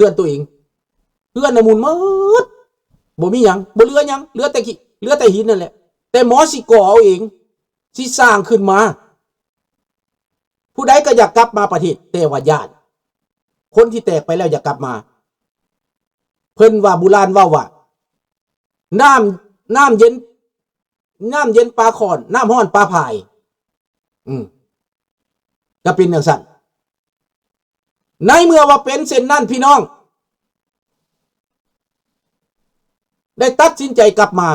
ເຮືອນໂຕເອງ ເຮືອນນະໝຸ່ນໝົດ ບໍ່ມີຫຍັງ ບໍ່ເຫຼືອຫຍັງ ເຫຼືອແຕ່ຂີ້ ເຫຼືອແຕ່ຫີນນັ້ນແຫຼະ ແຕ່ໝໍຊິກໍ່ເອົາເອງ ຊິສ້າງຂຶ້ນມາ. ຜູ້ໃດກໍຢາກກັບມາປະເທດ ແຕ່ວ່າຢ້ານ ຄົນທີ່ແຕກໄປແລ້ວຢາກກັບມາ. ເພິ່ນວ່າ ບູຮານເວົ້າວ່າ ນ້ຳ ນ້ຳເຢັນ ນ້ຳເຢັນປາຂ້ອນ ນ້ຳຮ້ອນປາພາຍ ອືມ ກໍເປັນຈັ່ງຊັ້ນ. ໃນເມື່ອວ່າເປັນເຊັ່ນນັ້ນ ພີ່ນ້ອງ ໄດ້ຕັດສິນໃຈກັບມາ.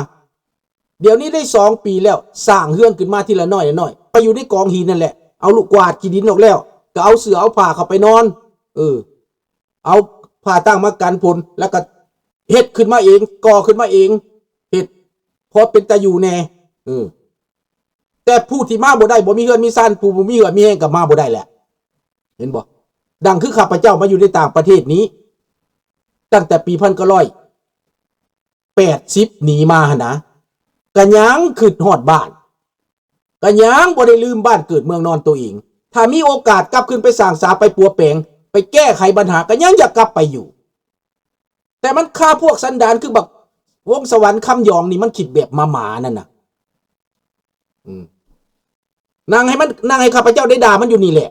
ດຽວນີ້ໄດ້ສອງປີແລ້ວ ສ້າງເຮືອນຂຶ້ນມາທີລະໜ້ອຍລະໜ້ອຍ ໄປຢູ່ໃນກອງຫີນນັ້ນແຫຼະ ເອົາລູກກວາດຂີ້ດິນອອກແລ້ວ ກໍເອົາເສື່ອເອົາຜ້າເຂົ້າໄປນອນ ເອີ ເອົາຜ້າຕ່າງມາກັນຝົນ ແລ້ວກໍເຮັດຂຶ້ນມາເອງ ກໍ່ຂຶ້ນມາເອງ ເຮັດພໍເປັນຕາຢູ່ແດ່ ເອີ ແຕ່ຜູ້ທີ່ມາບໍ່ໄດ້ ບໍ່ມີເຮືອນມີຊານ ຜູ້ບໍ່ມີເຫື່ອມີແຮງກໍມາບໍ່ໄດ້ແຫຼະ ເຫັນບໍ່? ດັ່ງຄືຂ້າພະເຈົ້າມາຢູ່ໃນຕ່າງປະເທດນີ້ ຕັ້ງແຕ່ປີພັນເກົ້າຮ້ອຍແປດສິບ ໜີມາຫັ້ນນະ ກະຍັງຄິດຮອດບ້ານ ກະຍັງບໍ່ໄດ້ລືມບ້ານເກີດເມືອງນອນໂຕເອງ. ຖ້າມີໂອກາດກັບຄືນໄປສ້າງສາ ໄປປົວແປງ ໄປແກ້ໄຂບັນຫາ ກະຍັງຢາກກັບໄປຢູ່. ແຕ່ມັນຄາພວກສັນດານຄືບັກວົງສະຫວັນ ຄຳຢອງນີ້ ມັນຄິດແບບໝາໆນັ້ນນະ ອືມ ນັ່ງໃຫ້ມັນ ນັ່ງໃຫ້ຂ້າພະເຈົ້າໄດ້ດ່າມັນຢູ່ນີ້ແຫຼະ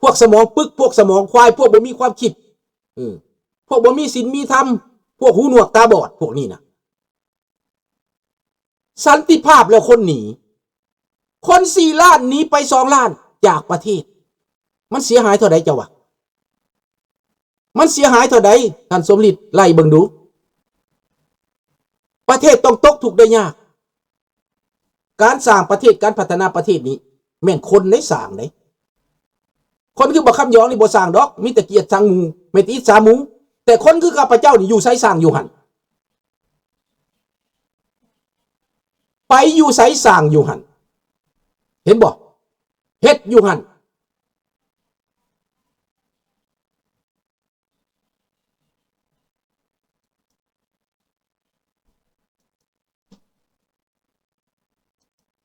ພວກສະໝອງປຶກ ພວກສະໝອງຄວາຍ ພວກບໍ່ມີຄວາມຄິດ ເອີ ພວກບໍ່ມີສິນມີທຳ ພວກຫູໜວກຕາບອດ ພວກນີ້ນະ. ສັນຕິພາບແລ້ວຄົນໜີ ຄົນສີ່ລ້ານໜີໄປສອງລ້ານຈາກປະເທດ ມັນເສຍຫາຍເທົ່າໃດເຈົ້າວ່າ? ມັນເສຍຫາຍເທົ່າໃດ? ທ່ານສົມລິດໄລ່ເບິ່ງດູ. ປະເທດຕ້ອງຕົກທຸກໄດ້ຍາກ. ການສ້າງປະເທດ ການພັດທະນາປະເທດນີ້ ແມ່ນຄົນໄດ້ສ້າງເດ້. ຄົນຄືບັກຄຳຢອງນີ້ບໍ່ສ້າງດອກ ມີແຕ່ກຽດຊັງໝູ່ ແມ່ນແຕ່ອິດສາໝູ່. ແຕ່ຄົນຄືຂ້າພະເຈົ້ານີ້ ຢູ່ໃສສ້າງຢູ່ຫັ້ນ ໄປຢູ່ໃສສ້າງຢູ່ຫັ້ນ ເຫັນບໍ່? ເຮັດຢູ່ຫັ້ນ.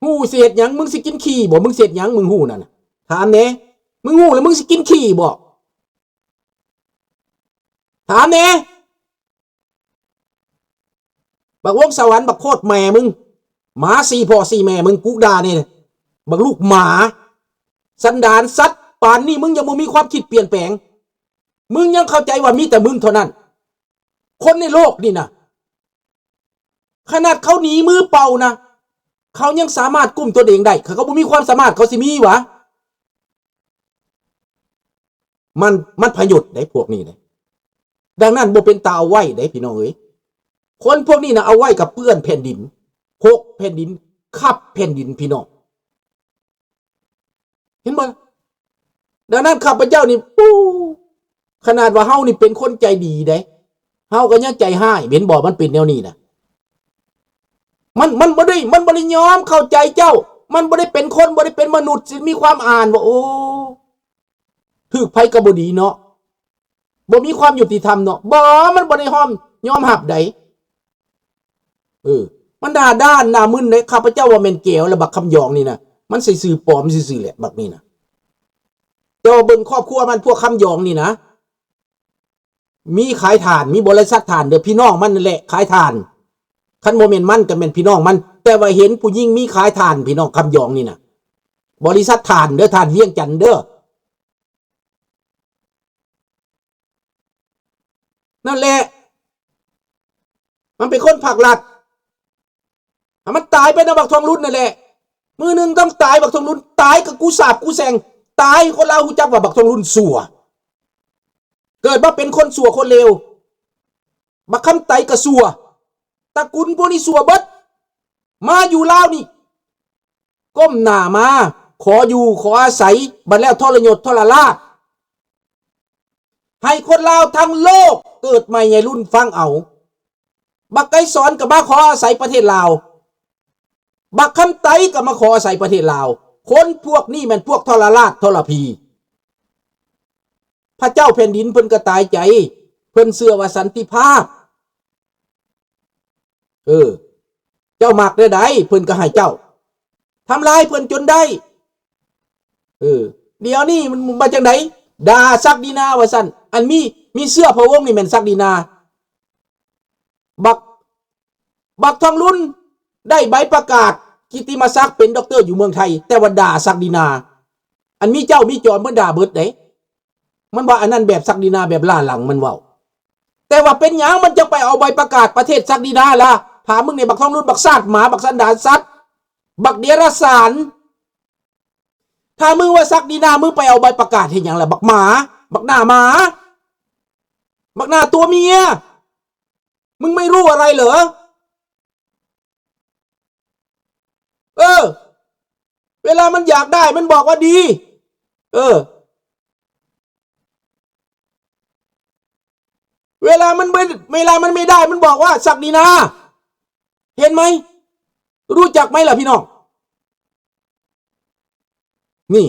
ຮູ້ຊິເຮັດຫຍັງ? ມຶງຊິກິນຂີ້ບໍ່? ມຶງຊິເຮັດຫຍັງ? ມຶງຮູ້ນັ້ນນະ ຖາມແດ່. ມຶງຮູ້ແລ້ວມຶງຊິກິນຂີ້ບໍ່? ຖາມແດ່. ບັກວົງສະຫວັນ ບັກໂຄດແມ່ມຶງ ໝາສີ່ພໍ່ສີ່ແມ່ມຶງ ກູດ່ານີ້ ບັກລູກໝາ ສັນດານສັດ ປານນີ້ມຶງຍັງບໍ່ມີຄວາມຄິດປ່ຽນແປງ. ມຶງຍັງເຂົ້າໃຈວ່າມີແຕ່ມຶງເທົ່ານັ້ນ ຄົນໃນໂລກນີ້ນະ. ຂະໜາດເຂົາໜີມືເປົ່ານະ ເຂົາຍັງສາມາດກຸ້ມຕົນເອງໄດ້. ເຂົາກໍບໍ່ມີຄວາມສາມາດ ເຂົາຊິມີຫວາ? ມັນ ມັນພະຍົດເດ້ພວກນີ້ເດ້. ດັ່ງນັ້ນບໍ່ເປັນຕາເອົາໄວ້ເດ້ພີ່ນ້ອງເອີຍ. ຄົນພວກນີ້ນະ ເອົາໄວ້ກໍເປື້ອນແຜ່ນດິນ ຫົກແຜ່ນດິນ ຄັບແຜ່ນດິນ ພີ່ນ້ອງ. ເຫັນບໍ່? ດັ່ງນັ້ນຂ້າພະເຈົ້ານີ້ ປູ້ ຂະໜາດວ່າເຮົານີ້ເປັນຄົນໃຈດີເດ້ ເຮົາກໍຍັງໃຈຮ້າຍ. ເຫັນບໍ່? ມັນເປັນແນວນີ້ນະ. ມັນ ມັນບໍ່ໄດ້ ມັນບໍ່ໄດ້ຍອມເຂົ້າໃຈເຈົ້າ. ມັນບໍ່ໄດ້ເປັນຄົນ ບໍ່ໄດ້ເປັນມະນຸດ ຊິມີຄວາມອ່ານວ່າ ໂອ້ ຖືກໃຜກໍບໍ່ດີເນາະ ບໍ່ມີຄວາມຍຸຕິທຳເນາະ. ບໍ່ ມັນບໍ່ໄດ້ຍອມ ຍອມຮັບໃດ. ເອີ ມັນໜ້າດ້ານໜ້າມຶນເດ້. ຂ້າພະເຈົ້າວ່າແມ່ນແກວ ແລະ ບັກຄຳຢອງນີ້ນະ ມັນໃສ່ຊື່ປອມຊື່ໆແຫຼະ ບັກນີ້ນະ. ແຕ່ວ່າເບິ່ງຄອບຄົວມັນ ພວກຄຳຢອງນີ້ນະ ມີຂາຍຖ່ານ ມີບໍລິສັດຖ່ານເດີ ພີ່ນ້ອງມັນນັ້ນແຫຼະຂາຍຖ່ານ. ຄັນບໍ່ແມ່ນມັນກໍແມ່ນພີ່ນ້ອງມັນ. ແຕ່ວ່າເຫັນຜູ້ຍິງມີຂາຍຖ່ານ ພີ່ນ້ອງຄຳຢອງນີ້ນະ ບໍລິສັດຖ່ານເດີ ຖ່ານວຽງຈັນເດີ. ນັ້ນແຫຼະ ມັນເປັນຄົນພາກລັດ. ໃຫ້ມັນຕາຍໄປນຳບັກທອງລຸນນັ້ນແຫຼະ. ມື້ໜຶ່ງຕ້ອງຕາຍບັກທອງລຸນ. ຕາຍກໍກູສາບກູແຊ່ງ. ຕາຍໃຫ້ຄົນລາວຮູ້ຈັກວ່າບັກທອງລຸນຊົ່ວ. ເກີດມາເປັນຄົນຊົ່ວຄົນເລວ. ບັກຄຳໄຕກໍຊົ່ວ. ຕະກຸນພວກນີ້ຊົ່ວເບິດ. ມາຢູ່ລາວນີ້ ກົ້ມໜ້າມາ ຂໍຢູ່ຂໍອາໄສ ບັດແລ້ວທໍລະຍົດທໍລະລາດ. ໃຫ້ຄົນລາວທັງໂລກເກີດໃໝ່ໃຫຍ່ລຸນຟັງເອົາ. ບັກໄກສອນກໍມາຂໍອາໄສປະເທດລາວ. ບັກຄຳໄຕກໍມາຂໍອາໄສປະເທດລາວ. ຄົນພວກນີ້ແມ່ນພວກທໍລະລາດທໍລະພີ. ພະເຈົ້າແຜ່ນດິນເພິ່ນກໍຕາຍໃຈ. ເພິ່ນເຊື່ອວ່າສັນຕິພາບ. ເອີ ເຈົ້າມັກແນວໃດ ເພິ່ນກໍໃຫ້ເຈົ້າ. ທຳລາຍເພິ່ນຈົນໄດ້. ເອີ ດຽວນີ້ມັນວ່າຈັ່ງໃດ? ດ່າສັກດີນາວ່າຊັ້ນ. ອັນມີ ມີເຊື້ອພະວົງນີ້ແມ່ນສັກດີນາ. ບັກ ບັກທອງລຸນໄດ້ໃບປະກາດກິດຕິມະສັກເປັນດັອກເຕີຢູ່ເມືອງໄທ, ແຕ່ວ່າດ່າສັກດີນາ. ອັນມີເຈົ້າມີຈອມເພິ່ນດ່າເບິດເດ້. ມັນວ່າອັນນັ້ນແບບສັກດີນາ ແບບລ້າຫຼັງມັນເວົ້າ. ແຕ່ວ່າເປັນຫຍັງມັນຈັ່ງໄປເອົາໃບປະກາດປະເທດສັກດີນາລະ? ຖ້າມຶງນີ້ບັກທອງລຸນ ບັກຊາດໝາ ບັກສັນດານສັດ ບັກເດຍລະສານ. ຖ້າມຶງວ່າສັກດີນາ ມຶງໄປເອົາໃບປະກາດເຮັດຫຍັງລະ? ບັກໝາ ບັກໜ້າໝາ ບັກໜ້າຕົວເມຍ. ມຶງໄມ່ຮູ້ອະໄລເຫຼື? ເອີ ເວລາມັນຢາກໄດ້ມັນບອກວ່າດີ. ເອີ ເວລາມັນໄມ່ ເວລາມັນໄມ່ໄດ້ມັນບອກວ່າສັກດີນາ. ເຫັນໄໝ? ຮູ້ຈັກໄໝລະພີ່ນ້ອງ? ນີ້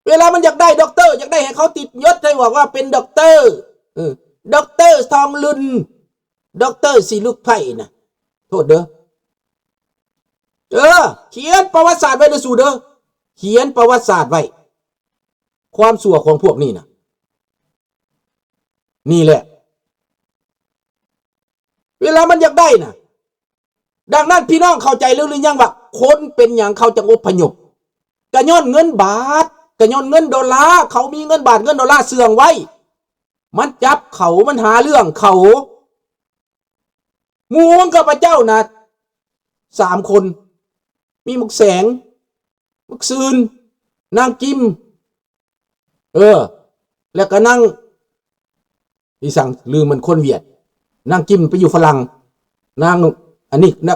ເວລາມັນຢາກໄດ້ດັອກເຕີ ຢາກໄດ້ໃຫ້ເຂົາຕິດຍົດໃຫ້ບອກວ່າເປັນດັອກເຕີ ເອີ ດັອກເຕີທອງລຸນ ດັອກເຕີສີລຸກໄພນະ. ໂທດເດີ ເອີ ຂຽນປະຫວັດສາດໄວ້ເດີສູເດີ ຂຽນປະຫວັດສາດໄວ້ ຄວາມຊົ່ວຂອງພວກນີ້ນະ. ນີ້ແຫຼະ ເວລາມັນຢາກໄດ້ນະ. ດັ່ງນັ້ນ ພີ່ນ້ອງເຂົ້າໃຈແລ້ວຫຼືຍັງວ່າ ຄົນເປັນຫຍັງເຂົາຈັ່ງອົບພະຍົບ? ກະຍ້ອນເງິນບາດ ກະຍ້ອນເງິນໂດລາ. ເຂົາມີເງິນບາດເງິນໂດລາເຊື່ອງໄວ້ ມັນຈັບເຂົາ ມັນຫາເລື່ອງເຂົາ. ໝູ່ຂອງຂ້າພະເຈົ້ານະ ສາມຄົນ ມີໝາກແສງ ໝາກຊືນ ນາງກິມ ເອີ ແລ້ວກະນາງ ອີສັງ ລືມ ມັນຄົນຫວຽດ. ນາງກິມໄປຢູ່ຝຣັ່ງ ນາງ ອັນນີ້ນະ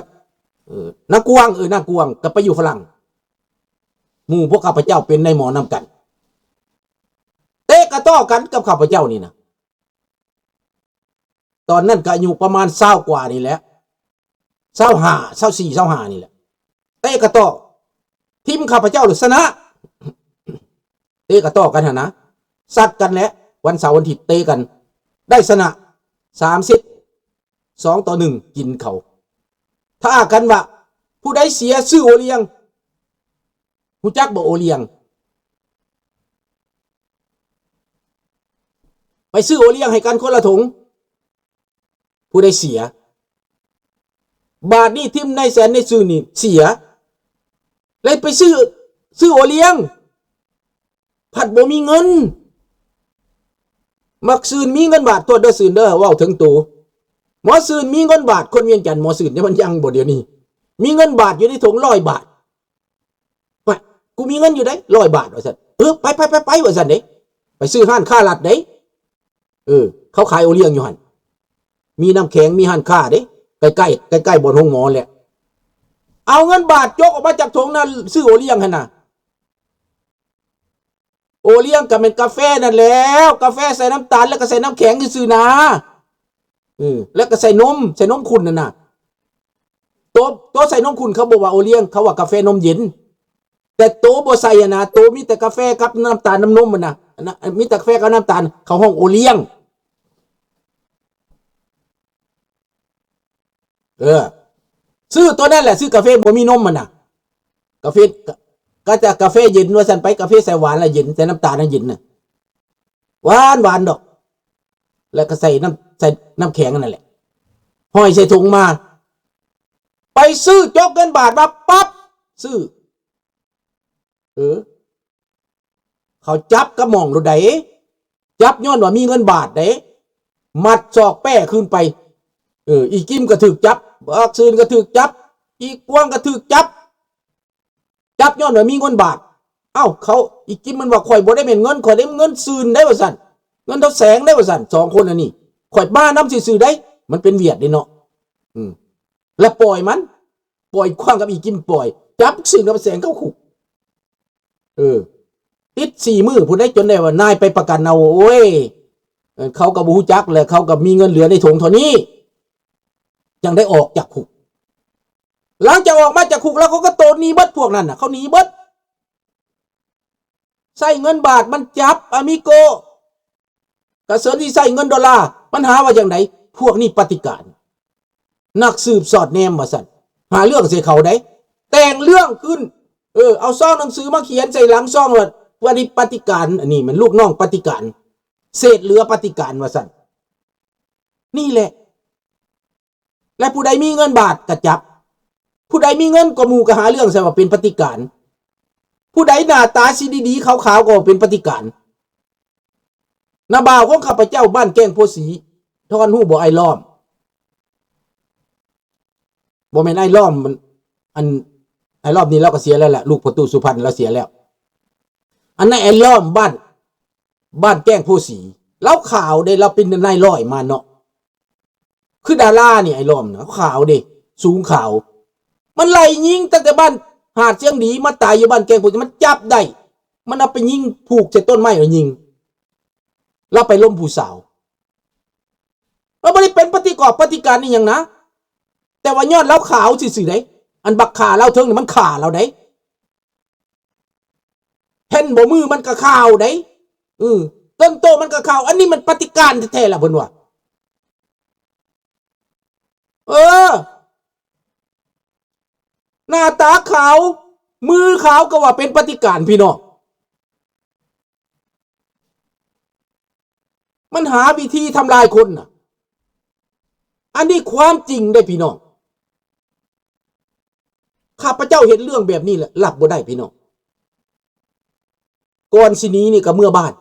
ເອີ ນາງກວາງ ເອີ ນາງກວາງກໍໄປຢູ່ຝຣັ່ງ. ໝູ່ພວກຂ້າພະເຈົ້າເປັນນາຍໝໍນຳກັນ ເຕະກະຕໍ່ກັນກັບຂ້າພະເຈົ້ານີ້ນະ. ຕອນນັ້ນກໍອາຍຸປະມານຊາວກວ່ານີ້ແຫຼະ ຊາວຫ້າ ຊາວສີ່ ຊາວຫ້ານີ້ແຫຼະ. ເຕະກະຕໍ່ ທີມຂ້າພະເຈົ້າລະຊະນະ ເຕະກະຕໍ່ກັນຫັ້ນນະ ຊັດກັນແຫຼະ ວັນເສົາວັນທິດເຕະກັນ ໄດ້ຊະນະສາມເຊັດ ສອງຕໍ່ໜຶ່ງ ກິນເຂົາ. ຖ້າກັນວ່າ ຜູ້ໃດເສຍຊື້ໂອລ້ຽງ ຮູ້ຈັກບໍ່ໂອລ້ຽງ? ໄປຊື້ໂອລ້ຽງໃຫ້ກັນຄົນລະຖົງ ຜູ້ໃດເສຍ. ບາດນີ້ທີມນາຍແສນນາຍຊື່ນີ້ເສຍ ແລ້ວໄປຊື້ ຊື້ໂອລ້ຽງ ພັດບໍ່ມີເງິນ. ໝາກຊືນມີເງິນບາດ ໂທດເດີຊືນເດີ ເວົ້າເຖິງໂຕ. ໝໍຊືນມີເງິນບາດ ຄົນວຽງຈັນ ໝໍຊືນ ຍັງບໍ່ດຽວນີ້ ມີເງິນບາດຢູ່ໃນຖົງຮ້ອຍບາດ. ວ່າ ກູມີເງິນຢູ່ເດ້ ຮ້ອຍບາດ ວ່າຊັ້ນ. ເອີ ໄປ ໄປ ໄປ ໄປ ວ່າຊັ້ນເດ້ ໄປຊື້ຮ້ານຄ້າລັດເດ້. ເອີ ເຂົາຂາຍໂອລ້ຽງຢູ່ຫັ້ນ ມີນ້ຳແຂງ ມີຮ້ານຄ້າເດ້ ໃກ້ໆ ໃກ້ໆບ່ອນໂຮງໝໍແຫຼະ. ເອົາເງິນບາດຈົກອອກມາຈາກຖົງນັ້ນ ຊື້ໂອລ້ຽງຫັ້ນນະ. ໂອລ້ຽງກໍແມ່ນກາແຟນັ້ນແຫຼ້ວ ກາແຟໃສ່ນ້ຳຕານ ແລ້ວກໍໃສ່ນ້ຳແຂງຊື່ໆນາ. ເອີ ແລ້ວກໍໃສ່ນົມ ໃສ່ນົມຂຸ້ນຫັ້ນນະ. ໂຕ ໂຕໃສ່ນົມຂຸ້ນເຂົາບໍ່ວ່າໂອລ້ຽງ ເຂົາວ່າກາແຟນົມເຢັນ. ແຕ່ໂຕບໍ່ໃສ່ຫັ້ນນະ ໂຕມີແຕ່ກາແຟກັບນ້ຳຕານ ນ້ຳນົມຫັ້ນນະ ອັນນັ້ນ ມີແຕ່ກາແຟກັບນ້ຳຕານ ເຂົາຮ້ອງໂອລ້ຽງ. ເອີ ຊື້ໂຕນັ້ນແຫຼະ ຊື້ກາເຟບໍ່ມີນົມຫັ້ນນະ. ກາເຟ ກະ ກະຈະກາເຟເຢັນວ່າຊັ້ນໄປ ກາເຟໃສ່ຫວານລະເຢັນ ໃສ່ນ້ຳຕານລະເຢັນນະ ຫວານ ຫວານດອກ. ແລ້ວກໍໃສ່ນ້ຳ ໃສ່ນ້ຳແຂງນັ້ນແຫຼະ ຫ້ອຍໃສ່ຖົງມາ. ໄປຊື້ ຈົກເງິນບາດມາປັບ ຊື້. ເອີ ເຂົາຈັບກະໝ່ອງໂລດໃດ໋ ຈັບຍ້ອນວ່າມີເງິນບາດເດ້ ມັດສອກແປ້ຄືນໄປ. ເອີ ອີກິມກໍຖືກຈັບ ບັກຊືນກໍຖືກຈັບ ອີກວາງກໍຖືກຈັບ ຈັບຍ້ອນວ່າມີເງິນບາດ. ເອົ້າ ເຂົາ ອີກິມມັນວ່າ ຂ້ອຍບໍ່ໄດ້ແມ່ນເງິນ ຂ້ອຍໄດ້ເງິນຊືນໄດ໋ວ່າຊັ້ນ ເງິນເທົ່າແສງໄດ໋ວ່າຊັ້ນ ສອງຄົນອັນນີ້ ຂ້ອຍມານຳຊື່ໆໄດ໋ ມັນເປັນຫວຽດເດ້ເນາະ. ອືມ ແລ້ວປ່ອຍມັນ ປ່ອຍກວາງກັບອີກິມ ປ່ອຍ ຈັບຊືນກັບແສງເຂົ້າຄຸກ. ເອີ ຕິດສີ່ມື້ພຸ້ນໄດ໋ ຈົນໄດ້ວ່ານາຍໄປປະກັນເອົາ. ໂອ້ຍ ເອີ ເຂົາກໍບໍ່ຮູ້ຈັກ ແລະເຂົາກໍມີເງິນເຫຼືອໃນຖົງເທົ່ານີ້ ຈັ່ງໄດ້ອອກຈາກຄຸກ. ຫຼັງຈາກອອກມາຈາກຄຸກແລ້ວ ເຂົາກໍໂຕນໜີເບິດ ພວກນັ້ນນະ ເຂົາໜີເບິດ. ໃຊ້ເງິນບາດມັນຈັບ ອາມິໂກ ກະເສີນຊິໃຊ້ເງິນໂດລາ ມັນຫາວ່າຈັ່ງໃດ? ພວກນີ້ປະຕິການ ນັກສືບສອດແນມວ່າຊັ້ນ ຫາເລື່ອງໃສ່ເຂົາໄດ໋ ແຕ່ງເລື່ອງຂຶ້ນ. ເອີ ເອົາຊອງໜັງສືມາຂຽນໃສ່ຫຼັງຊອງວ່າ ປະຕິ ປະຕິການ ອັນນີ້ແມ່ນລູກນ້ອງປະຕິການ ເສດເຫຼືອປະຕິການວ່າຊັ້ນ. ນີ້ແຫຼະ ແລະ ຜູ້ໃດມີເງິນບາດກໍຈັບ ຜູ້ໃດມີເງິນກວ່າໝູ່ກໍຫາເລື່ອງໃສ່ວ່າເປັນປະຕິການ ຜູ້ໃດໜ້າຕາຊິດີໆ ຂາວໆ ກໍເປັນປະຕິການ. ນ້າບ່າວຂອງຂ້າພະເຈົ້າ ບ້ານແກ້ງໂພສີ ທ່ານຮູ້ບໍ່ ອ້າຍລ້ອມ? ບໍ່ແມ່ນອ້າຍລ້ອມ ມັນ ອັນ ອ້າຍລ້ອມນີ້ລາວກໍເສຍແລ້ວແຫຼະ ລູກພໍ່ຕູ້ສຸພັນລາວເສຍແລ້ວ. ອັນນັ້ນອ້າຍລ້ອມ ບ້ານ ບ້ານແກ້ງໂພສີ ລາວຂາວເດ້ ລາວເປັນນາຍຮ້ອຍມາເນາະ. ຄືດາລານີ້ ອ້າຍລ້ອມນະ ຂາວເດ້ ສູງຂາວ. ມັນໄລ່ຍິງຕັ້ງແຕ່ບ້ານຫາດຊຽງດີ ມາຕາຍຢູ່ບ້ານແກ້ງໂພສີ ມັນຈັບໄດ້ ມັນເອົາໄປຍິງ ຜູກໃສ່ຕົ້ນໄມ້ແລ້ວຍິງ. ລາວໄປລົມຜູ້ສາວ ລາວບໍ່ໄດ້ເປັນປະຕິກອບປະຕິການອີ່ຫຍັງນະ ແຕ່ວ່າຍ້ອນລາວຂາວຊື່ໆເດ້. ອັນບັກຂ້າລາວເທິງນີ້ມັນຂ້າລາວເດ້. ເຫັນບໍ່ ມືມັນກໍຂາວເດ້. ເອີ ຕົ້ນໂຕມັນກໍຂາວ. ອັນນີ້ມັນປະຕິການແທ້ໆລະເພິ່ນວ່າ. ເອີ ໜ້າຕາຂາວ ມືຂາວ ກໍວ່າເປັນປະຕິການ ພີ່ນ້ອງ. ມັນຫາວິທີທຳລາຍຄົນນະ. ອັນນີ້ຄວາມຈິງເດ້ພີ່ນ້ອງ. ຂ້າພະເຈົ້າເຫັນເລື່ອງແບບນີ້ແລ້ວ ຮັບບໍ່ໄດ້ພີ່ນ້ອງ. ກ່ອນຊິໜີນີ້ກໍເມືອບ້ານ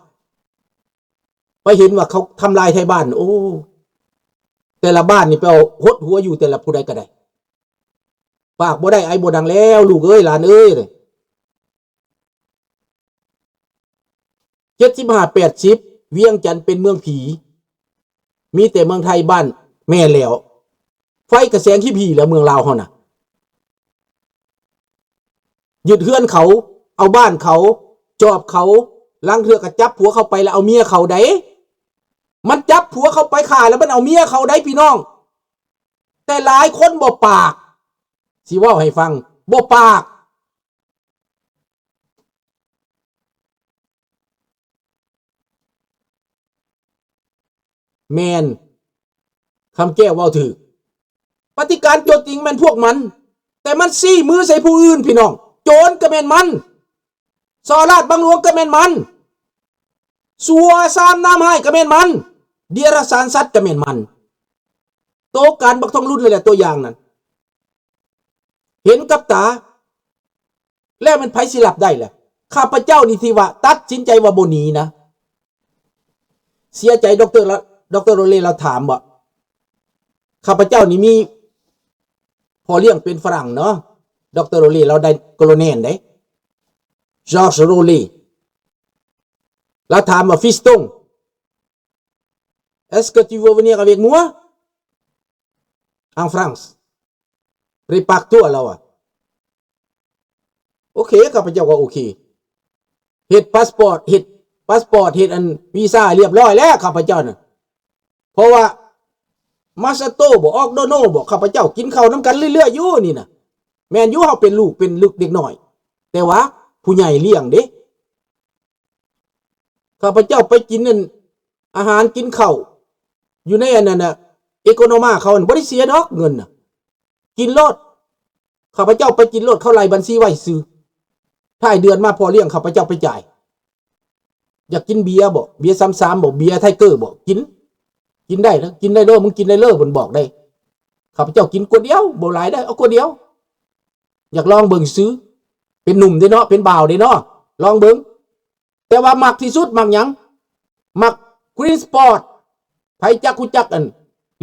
ໄປເຫັນວ່າເຂົາທຳລາຍໄທບ້ານ. ໂອ້ ແຕ່ລະບ້ານນີ້ໄປເອົາຫົດຫົວຢູ່ ແຕ່ລະຜູ້ໃດກໍໄດ້. ປາກບໍ່ໄດ້ ໄອບໍ່ດັງແລ້ວ ລູກເອີຍ ຫຼານເອີຍ. ເຈັດສິບຫ້າ ແປດສິບ ວຽງຈັນເປັນເມືອງຜີ ມີແຕ່ເມືອງໄທບ້ານ. ແມ່ນແລ້ວ ໄຟກະແສງຮີພີແລ້ວ ເມືອງລາວເຮົານະ. ຍຶດເຮືອນເຂົາ ເອົາບ້ານເຂົາ ຈອບເຂົາ ລາງເທື່ອກະຈັບຜົວເຂົາໄປ ແລ້ວເອົາເມຍເຂົາໃດ໋. ມັນຈັບຜົວເຂົາໄປຂ້າ ແລ້ວມັນເອົາເມຍເຂົາໃດ໋ ພີ່ນ້ອງ. ແຕ່ຫຼາຍຄົນບໍ່ປາກ ຊິເວົ້າໃຫ້ຟັງ ບໍ່ປາກ. ແມ່ນ ຄຳແກ້ວເວົ້າຖືກ. ປະຕິການຕົວຈິງແມ່ນພວກມັນ ແຕ່ມັນຊີ້ມືໃສ່ຜູ້ອື່ນ ພີ່ນ້ອງ. ໂຈນກໍແມ່ນມັນ ສໍ້ລາດບັງຫຼວງກໍແມ່ນມັນ ຊົ່ວຊາມນາມຮ້າຍກໍແມ່ນມັນ ເດຍລະສານສັດກໍແມ່ນມັນ. ໂຕການບັກທອງລຸນນີ້ແຫຼະ ຕົວຢ່າງນັ້ນ. ເຫັນກັບຕາ ແລ້ວແມ່ນໃຜຊິຮັບໄດ້ລະ? ຂ້າພະເຈົ້ານີ້ທີ່ວ່າຕັດສິນໃຈວ່າບໍ່ໜີນະ. ເສຍໃຈ ດອກເຕີ ດອກເຕີໂຣເລລາວຖາມວ່າ ຂ້າພະເຈົ້ານີ້ມີພໍ່ລ້ຽງເປັນຝຣັ່ງເນາະ. ດອກເຕີໂຣເລລາວໄດ້ໂກໂລແນນເດ້ Georges Rollé. ລາວຖາມວ່າ Fiston, est-ce que tu veux venir avec moi en France? Prépare-toi ລາວວ່າ. ໂອເຄ ຂ້າພະເຈົ້າກໍໂອເຄ ເຮັດພາສປອດ ເຮັດພາສປອດ ເຮັດອັນວີຊາຮຽບຮ້ອຍແລ້ວ ຂ້າພະເຈົ້ານະ. ເພາະວ່າມາສາໂຕບໍ ອອກໂດໂນບໍ ຂ້າພະເຈົ້າກິນເຂົ້ານຳກັນເລື້ອຍໆຢູ່ນີ້ນະ. ແມ່ນຢູ່ ເຮົາເປັນລູກເປັນເດັກນ້ອຍ ແຕ່ວ່າຜູ້ໃຫຍ່ລ້ຽງເດ້. ຂ້າພະເຈົ້າໄປກິນນັ້ນ ອາຫານກິນເຂົ້າຢູ່ໃນອັນນັ້ນນະ ເອໂກໂນມາເຂົາ ບໍ່ໄດ້ເສຍດອກເງິນນະ ກິນໂລດ. ຂ້າພະເຈົ້າໄປກິນໂລດ ເຂົາໄລ່ບັນຊີໄວ້ຊື່ ທ້າຍເດືອນມາພໍ່ລ້ຽງຂ້າພະເຈົ້າໄປຈ່າຍ. ຢາກກິນເບຍບໍ ເບຍສາມສາມບໍ ເບຍໄທເກີບໍ ກິນ ກິນໄດ້ນະ ກິນໄດ້ເດີ ມຶງກິນໄດ້ເລີ ເພິ່ນບອກໄດ້. ຂ້າພະເຈົ້າກິນກວດດຽວ ບໍ່ຫຼາຍໄດ໋ ເອົາກວດດຽວ ຢາກລອງເບິ່ງຊື່ ເປັນໜຸ່ມເດ້ເນາະ ເປັນບ່າວເດ້ເນາະ ລອງເບິ່ງ. ແຕ່ວ່າມັກທີ່ສຸດມັກຫຍັງ? ມັກ Green Spot. ໃຜຈັກຮູ້ຈັກອັນ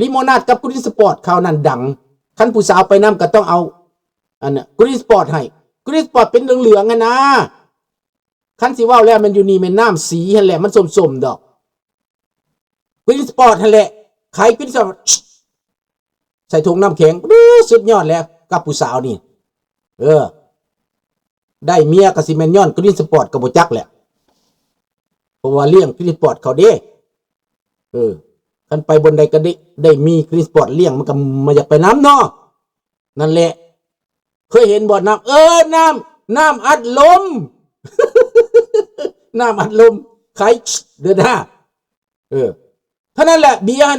Limonade ກັບ Green Spot ຄາວນັ້ນດັງ. ຄັນຜູ້ສາວໄປນຳກໍຕ້ອງເອົາອັນ Green Spot ໃຫ້. Green Spot ເປັນເຫຼືອງໆຫັ້ນນາ. ຄັນຊິເວົ້າແລ້ວແມ່ນຢູ່ນີ້ແມ່ນນ້ຳສີຫັ້ນແຫຼະ ມັນສົ້ມໆດອກ. Green Spot ຫັ້ນແຫຼະ ຂາຍ Green Spot ໃສ່ຖົງນ້ຳແຂງ. ໂອ້ ສຸດຍອດແລ້ວກັບຜູ້ສາວນີ້. ເອີ ໄດ້ເມຍກໍຊິແມ່ນຍ້ອນ Green Spot ກໍບໍ່ຈັກແຫຼະ ເພາະວ່າລ້ຽງ Green Spot ເຂົາເດ້. ເອີ ຄັນໄປບ່ອນໃດກໍໄດ້ ໄດ້ມີ Green Spot ລ້ຽງ ມັນກໍມາຢາກໄປນຳເນາະ. ນັ້ນແຫຼະ ເຄີຍເຫັນບໍ່ ນ້ຳ ເອີ ນ້ຳ ນ້ຳອັດລົມ ນ້ຳອັດລົມ ຂາຍເດີນຫ້າ. ເອີ ເທົ່ານັ້ນແຫຼະ ເບຍຫັ້ນ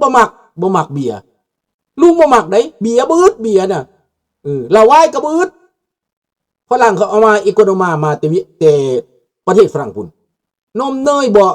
ບໍ່ມັກ ບໍ່ມັກເບຍ. ລຸງບໍ່ມັກໃດ໋ ເບຍ ບໍ່ອຶດເບຍນະ. ເອີ ເຫຼົ້າວາຍກໍບໍ່ອຶດ. ຝຣັ່ງເຂົາເອົາມາ ເອໂກໂນມາ ມາແຕ່ວຽ- ແຕ່ປະເທດຝຣັ່ງພຸ້ນ. ນົມເນີຍບໍ່